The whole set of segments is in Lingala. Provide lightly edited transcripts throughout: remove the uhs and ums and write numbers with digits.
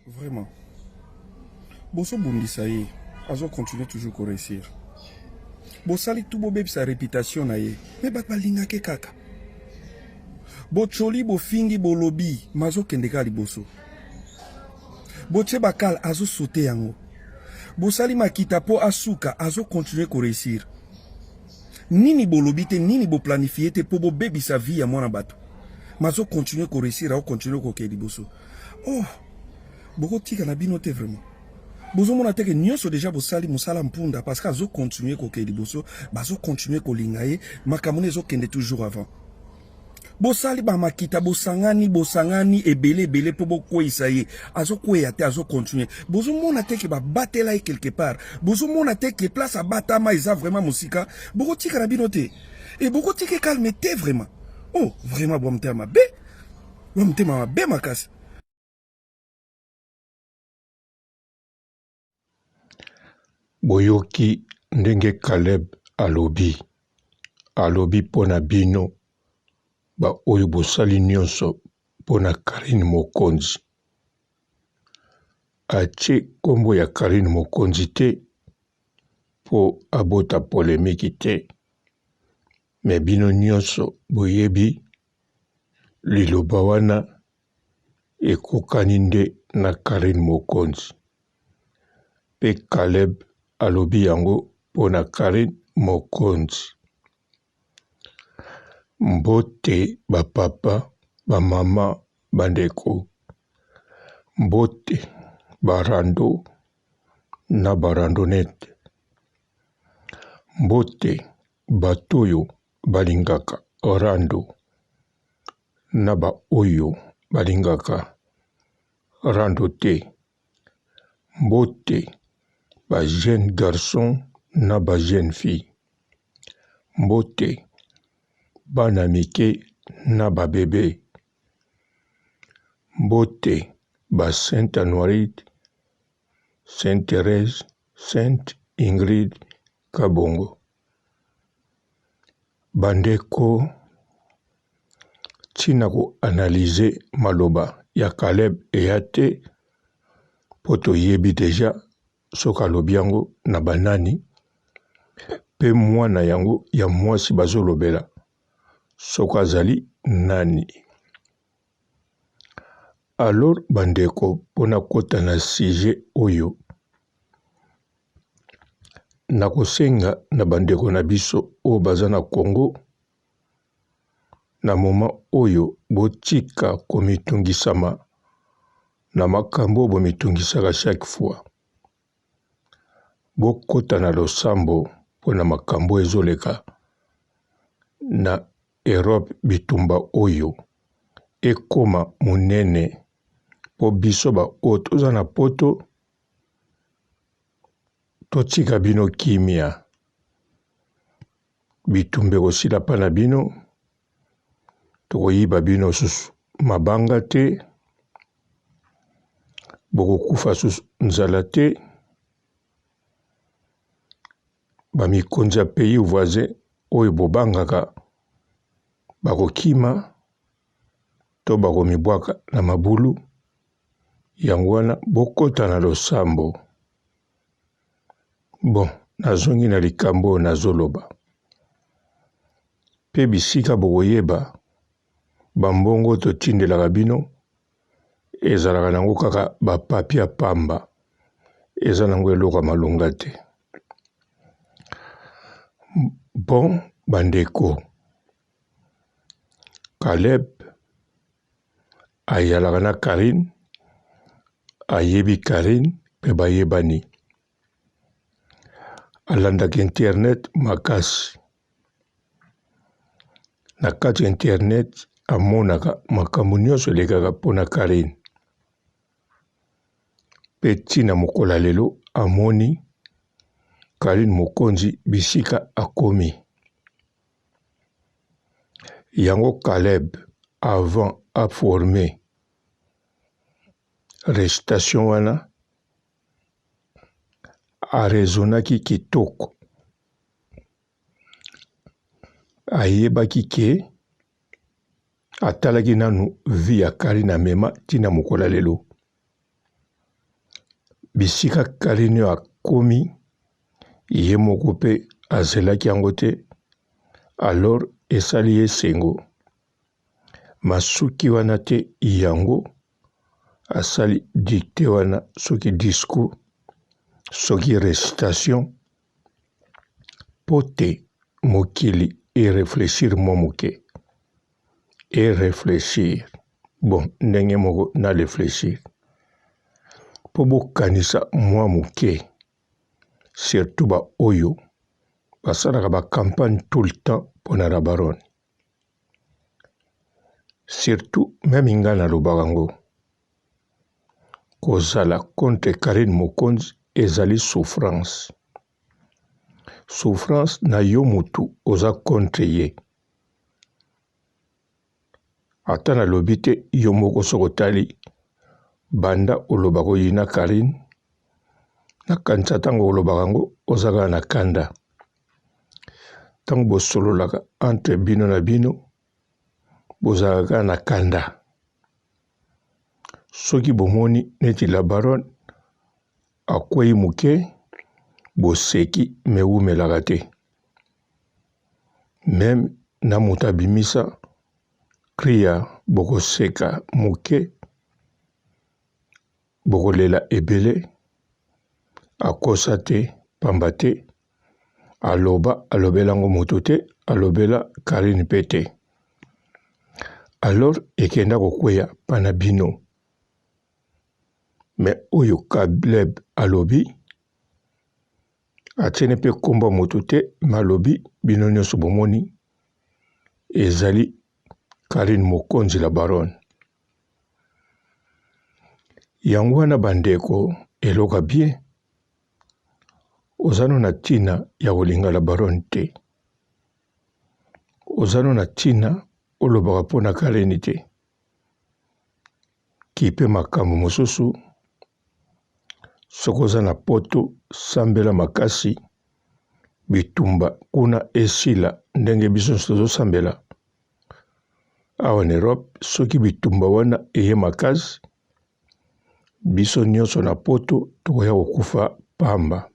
Vraiment. Bozo bundisa ye, azo continuer toujours ko réussir. Bosali tout bobebisa réputation na ye, mais bato balingake kaka. Bocholi, bofingi, bolobi, mais azokende kaka liboso. Botie bakal azo sauter yango. Bosali makita po asuka, azo continuer ko réussir. Nini bolobi te, nini bo planifier te po bobebisa vie ya mwana bato. Mais azo continuer ko réussir, azo continuer kokende liboso. Oh, bokotika na bino te vraiment. Bozomona te ke nyonso deja bosali mosala mpunda parce que azo continuer kokende liboso, bazo continuer kolinga ye, makambo ne ezokende toujours avant. Bosali ba makita, bosangani, bosangani ebele ebele po bokweyisa ye, azokweya te, azo continuer. Bozomona te ke babatela ye quelque part, bozomona te ke place abatama eza vraiment mosika, bokotika na bino te. E bokotika calme te vraiment. Oh, vraiment bwa motema mabe. Bwa motema mabe makasi. Boyoki ndenge Caleb alobi? Alobi mpo na bino ba oyo bosali nionso mpo na Carine Mokonzi. Atie kombo ya Carine Mokonzi te mpo abota polemique te. Mais bino nionso boyebi liloba wana ekokani nde na Carine Mokonzi. Pe Caleb alobi yango pona Carine Mokonzi. Mbote ba papa, ba mama, ba ndeko. Mbote ba rando na ba randonnette. Mbote bato oyo balingaka rando na ba oyo balingaka rando te. Mbote ba jeunes garçons na ba jeunes filles. Mbote bana mike na ba bebe. Mbote ba Sainte Anuarite, Sainte Therèse, Sainte Ingrid Kabongo. Bandeko, ntina ko analyser maloba ya Caleb eya te mpo toyebi deja soki alobi yango na banani mpe mwana yango ya mwasi bazolobela soki azali nani. Alors bandeko, mpo nakota na sujet oyo, nakosenga na bandeko na biso oyo baza na Congo na moment oyo botika komitungisama na makambo oyo bomitungisaka chaque fois. Bokota na losambo mpo na makambo ezoleka na Europe bitumba oyo ekoma monene mpo biso ba oyo toza na poto totika bino kimia. Bitumba ekosila mpa na bino, tokoyiba bino susu mabanga te, bokokufa susu nzala te. Ba mikonzi ya pays voisin oyo bobangaka bakokima to bakomibwaka na mabulu. Yango wana bokota na losambo. Bon, nazongi na likambo oyo nazoloba. Pe bisika bokoyeba ba mbongo totindelaka bino ezalaka nango kaka ba papier ya pamba, eza nango eloko ya malonga te. Bon bandeko, Caleb ayalaka na Carine, ayebi Carine pe bayebani. Alandaka internet makasi. Na kati ya internet amonaka makambo nyonso elekaka mpo na Carine. Pe ti na mokolo ya lelo amoni Carine Mokonzi bisika akomi. Yango Caleb avant a former recitation wana a raisonnaki kitoko. Ayebaki ke atalaki nanu vie ya Carine amema ti na mokolo ya lelo. Bisika Carine akomi ye moko pe azelaki yango te alors esali ye esengo. Masuki wana te yango asali dictee wana soki discours soki recitation mpo te mokili e reflechir mwa moke e reflechir bon ndenge moko na reflechir mpo bokanisa mwa moke surtout ba oyo basalaka ba campagne tout le temps mpo na la baronne surtout meme nga nalobaka yango kozala contre Carine Mokonzi ezali souffrance souffrance na yo mutu oza contre ye ata nalobi te yo moko soki otali banda olobaka oyina Carine nakanisa ntango olobaka yango oza kaka na kanda ntango bosololaka entre bino na bino bozalaka kaka na kanda soki bomoni neti la baronne akwei moke boseki me ewumelaka te meme na moto abimisa cri ya bokoseka moke bokolela ebele akosa te pamba te aloba alobela yango moto te alobela Carine pe te alors ekenda kokweya pana bino mais oyo Caleb alobi atiene pe kombo ya moto te mais alobi bino nyonso bomoni ezali Carine Mokonzi la baronne yango wana bandeko eloko ya bien Oza no na tina ya kolinga la baronne te. Oza no na tina olobaka mpo na Carine te. Kipe makambo mosusu. Soki oza na poto sambela makasi bitumba kuna esila ndenge biso nyonso tozosambela awa na Europe. Soki bitumba wana eye makasi Biso nionso na poto tokoya kokufa pamba.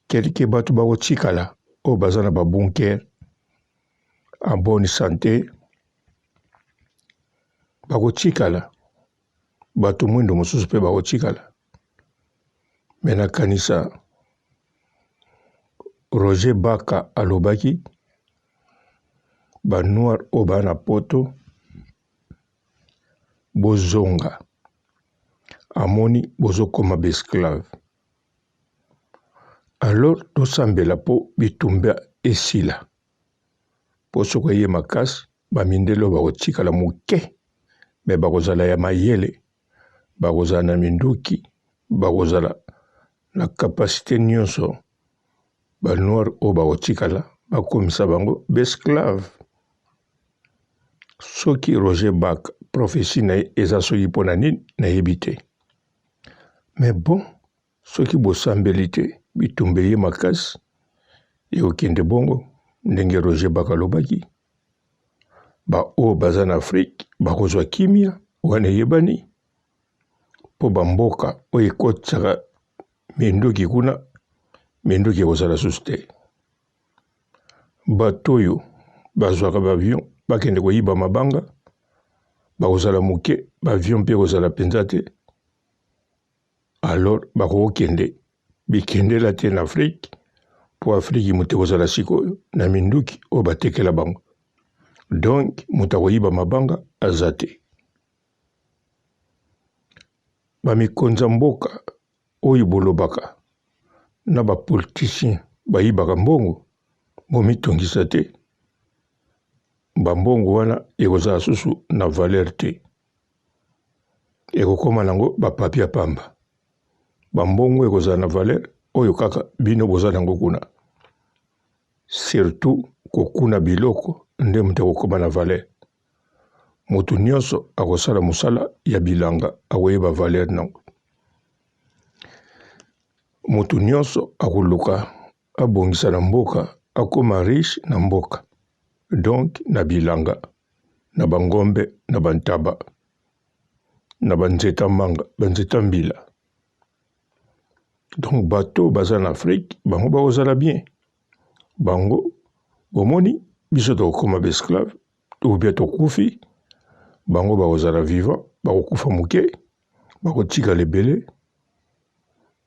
Quelques batu bakotikala oyo baza na ba bunker en bonne sante bakotikala, batu mwindo mosusu pe bakotikala. Mais nakanisa Roger Baka alobaki ba noir oyo ba na poto bozonga amoni bozokoma ba esclave alors tosambela po bitumba esila po soki eye makasi ba mindele oyo bakotikala moke me bakozala ya mayele bakozala na minduki bakozala na kapasite nyonso ba noir oyo bakotikala bakomisa bango ba esclave soki Roger Bak prophetie na ye eza soki mpo na nini nayebi te mais bon soki bosambeli te bitumba eye makasi ekokende bongo ndenge Roger Bak alobaki baoyo baza na Afrique bakozwa kimia wana eyebani mpo bamboka oyo ekotisaka minduki kuna minduki ekozala susu te Bato oyo bazwaka ba avion bakende koyiba mabanga bakozala moke, ba avion mpe ekozala mpenza te. Alors bakokende bikendela te na Afrique mpo Afrique moto ekozala sikoyo na minduki oyo batekela bango. Donc moto akoyiba mabanga aza te. Ba mikonzi ya mboka oyo bolobaka na ba politiciens bayibaka mbongo bomitungisa te ba mbongo wana ekozala susu na valeur te ekokoma nango ba papier ya pamba ba mbongo ekozala na valeur oyo kaka bino boza nango kuna surtout kokuna biloko nde moto ekokoma na valeur Moto nyonso akosala mosala ya bilanga akoyeba valeur nango. Moto nyonso akoluka abongisa na mboka akoma riche na mboka donc na bilanga na ba ngombe na ba ntaba na ba nzeta manga ba nzeta mbila. Donc bato baza na Afrique bango bakozala bien. Bango bomoni biso tokokoma ba esclave ou bien tokufi, bango bakozala vivant, bakokufa moke, bakotikala ebele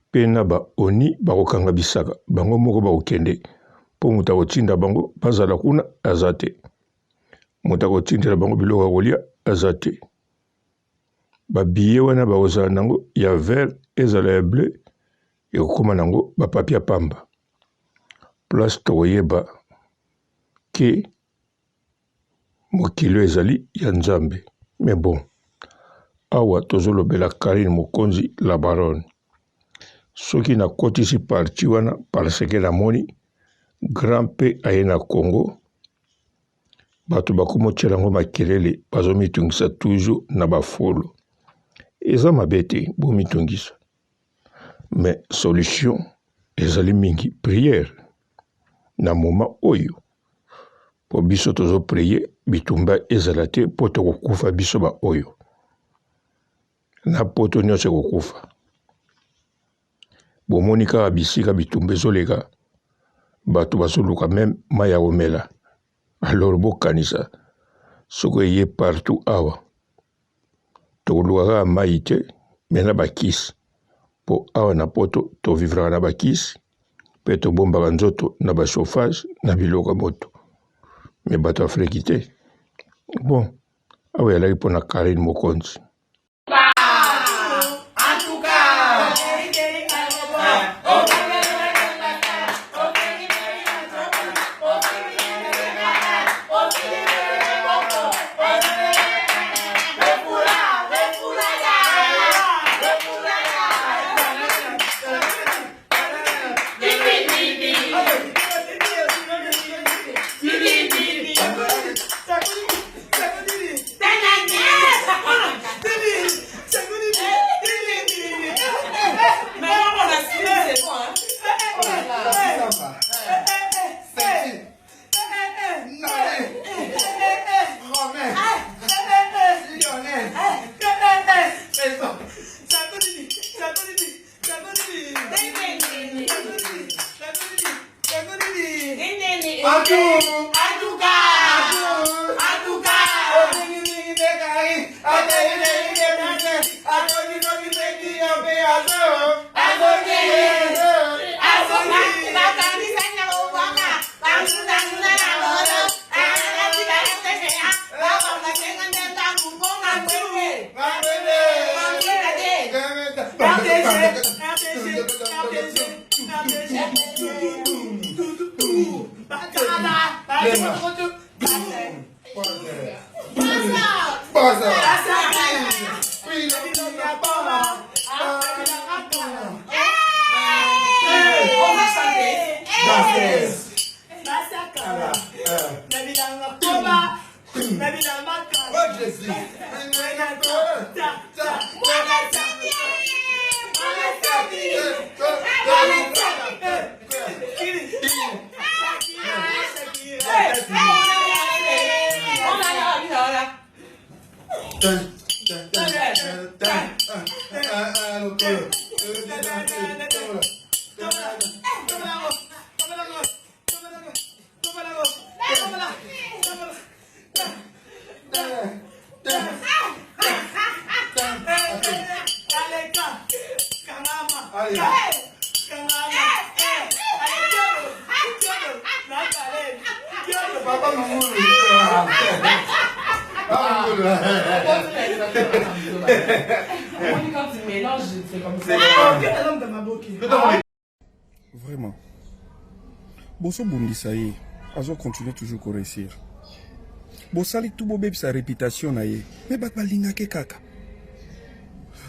mpe na ba oni bakokanga bisaka bango moko bakokende mpo moto akotinda bango bazala kuna aza te moto akotindela bango biloko ya kolia aza te ba billet wana bakozala nango ya vert ezala ya bleu ekokoma nango ba papier ya pamba place tokoyeba ke mokili oyo ezali ya Nzambe mais bon awa tozolobela Carine Mokonzi la baronne soki nakotisi parti wana parce que namoni grand P aye na Congo Bato bakomi otyela yango makelele, bazomitungisa toujours na bafolo. Eza mabe te bomitungisa, mais solution ezali mingi prière na moment oyo po biso tozo prier bitumba ezala te po tokokufa biso ba oyo na poto nyonso ekokufa. Bomoni kaka bisika bitumba ezoleka, bato bazoluka meme mai ya komela. Alors bokanisa soki eye partout awa tokoluka kaka mai te me na bakisi mpo awa na poto tovivraka na bakisi mpe tobombaka nzoto na bachauffage na biloko ya moto me bato ya Afriki te. Bon, awa ezalaki mpo na Carine Mokonzi. Vraiment. Boso bundisa ye, azo continuer toujours ko réussir. Bosali tout bobebisa réputation na ye, mais bato balingake kaka.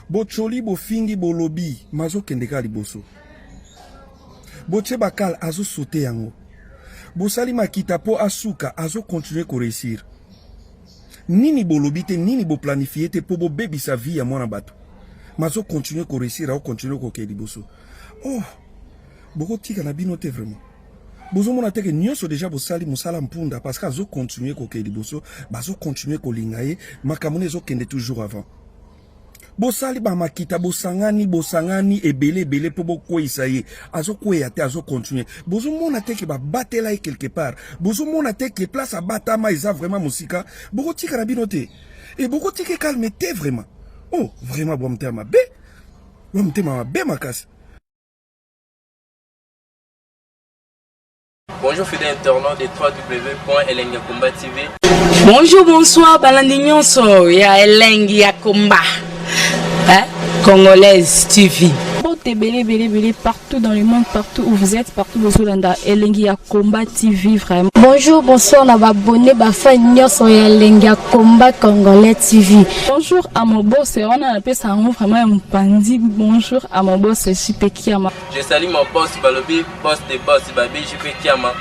Bocholi bofingi bolobi, mais azokende kaka liboso. Botie bakal azo sauter yango. Bosali makita po asuka, azo continuer ko réussir. Nini bolobi te, nini bo planifier te po bobebisa vie ya mwana bato. Mais azo continuer ko réussir, azo continuer kokende liboso. Oh, bokotika na bino te vraiment. Bozomona te ke nyonso deja bosali mosala mpunda parce que azo continuer kokende liboso, bazo continuer kolinga ye, makambo ne ezokende toujours avant. Bosali bamakita, bosangani, bosangani ebele ebele mpo bokweyisa ye, azokweya te, azocontinue. Bozomona te ke babatela ye quelque part? Bozomona te ke place abatama eza vraiment mosika? Bokotika na bino te e, bokotika calme te vraiment. Oh, vraiment, bwa motema mabe, bwa motema mabe makasi. Bonjour fidèles internautes de www.elengiyakomba TV. Bonjour, bonsoir, balandi nyonso ya Elengi ya Komba, hein? Congolaise TV. Mbote ebele ebele ebele partout dans le monde, partout où vous êtes, partout bozolanda Elengi ya Combat TV vraiment. Bonjour, bonsoir na babone bafan nyonso ya Elengi ya Combat Congolais TV. Bonjour à mon boss, wana napesa yango vraiment ya mopanzi. Bonjour à mon boss JP Kiama. Je salue mon boss Balobi, boss de boss Babi JP Kiama.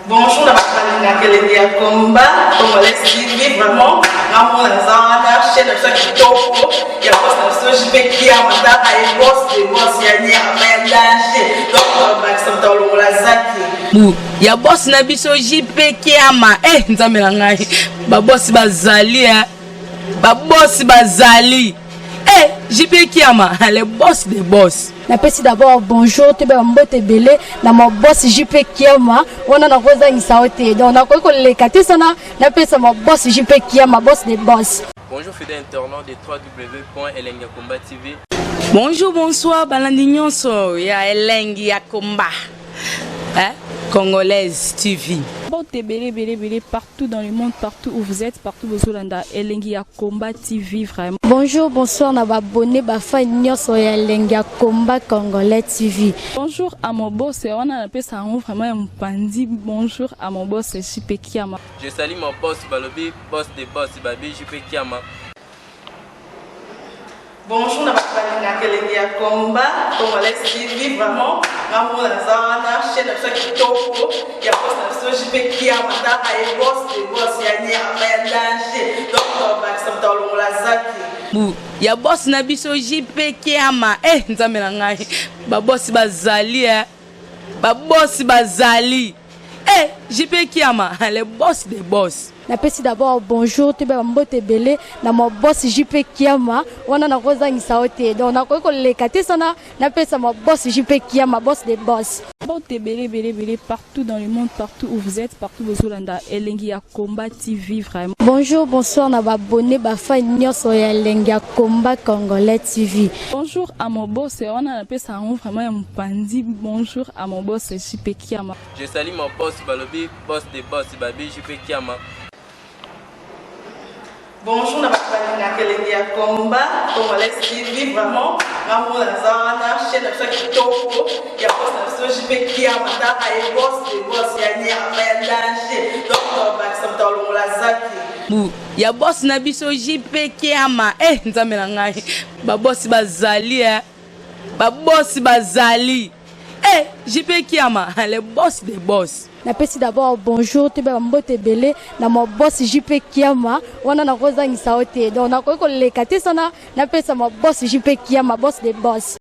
Bonjour na bato balingaka Elengi ya Combat Congolais TV. Vraiment, ngamona naza wana, chaîne na biso ya kitoko ya boss na biso JP Kiama, taka ye boss de boss ya nyama ya danger. Donc bakisa moto alongola zaki Bu ya boss na biso JP Kiama. Eh, nzambe na ngai, babosi bazali, eh. Babosi bazali. Eh, JP Kiama, le boss des boss. Napesi d'abord bonjour, toyeba mbote ebele na ma boss JP Kiama. Wana nakozangisa yo te, donc nakoki koleka te sana napesa ma boss JP Kiama, boss de boss. Bonjour fidèles internautes de www.elengiyakomba TV. Bonjour, bonsoir, balandi nyonso ya Elengi ya Komba, hein? Congolaise TV. Mbote ebele ebele ebele partout dans le monde, partout où vous êtes, partout bozolanda Elengi ya Combat TV vraiment. Bonjour, bonsoir na babone bafan nyonso ya Elengi ya Combat Congolais TV. Bonjour à mon boss, wana napesa yango vraiment ya mopanzi. Bonjour à mon boss JP Kiama. Je salue mon boss Balobi, boss de boss Babi JP Kiama. Bonjour na bato balingaka Elengi ya Combat Congolais TV. Vraiment, ngamona naza wana, chaîne na biso ya kitoko ya boss na biso JP Kiama, taka ye boss de boss ya nyama ya danger. Donc bakisa moto alongola zaki Bu ya boss na biso JP Kiama. Eh, nzambe na ngai, babosi bazali, eh. Babosi bazali. Eh, JP Kiama, le boss des boss. Napesi d'abord bonjour, toyeba mbote ebele na ma boss JP Kiama. Wana nakozangisa yo te, donc nakoki koleka te sana napesa ma boss JP Kiama, boss de boss. Mbote ebele ebele ebele partout dans le monde, partout où vous êtes, partout bozolanda Elengi ya Combat TV vraiment. Bonjour, bonsoir na babone bafan nyonso ya Elengi ya Combat Congolais TV. Bonjour à mon boss, wana napesa yango vraiment ya mopanzi. Bonjour à mon boss JP Kiama. Je salue mon boss Balobi, boss de boss Babi JP Kiama. Bonjour na bato balingaka Elengi ya Combat Congolais TV. Vraiment, ngamona naza wana, chaîne na biso ya kitoko ya boss na biso JP Kiama, taka ye boss de boss ya nyama ya danger. Donc bakisa moto alongola zaki Bu ya boss na biso JP Kiama. Eh, nzambe na ngai, babosi bazali, eh. Babosi bazali. Eh, JP Kiama, le boss des boss. Napesi d'abord bonjour, toyeba mbote ebele na ma boss JP Kiama. Wana nakozangisa yo te, donc nakoki koleka te sana napesa ma boss JP Kiama, boss de boss.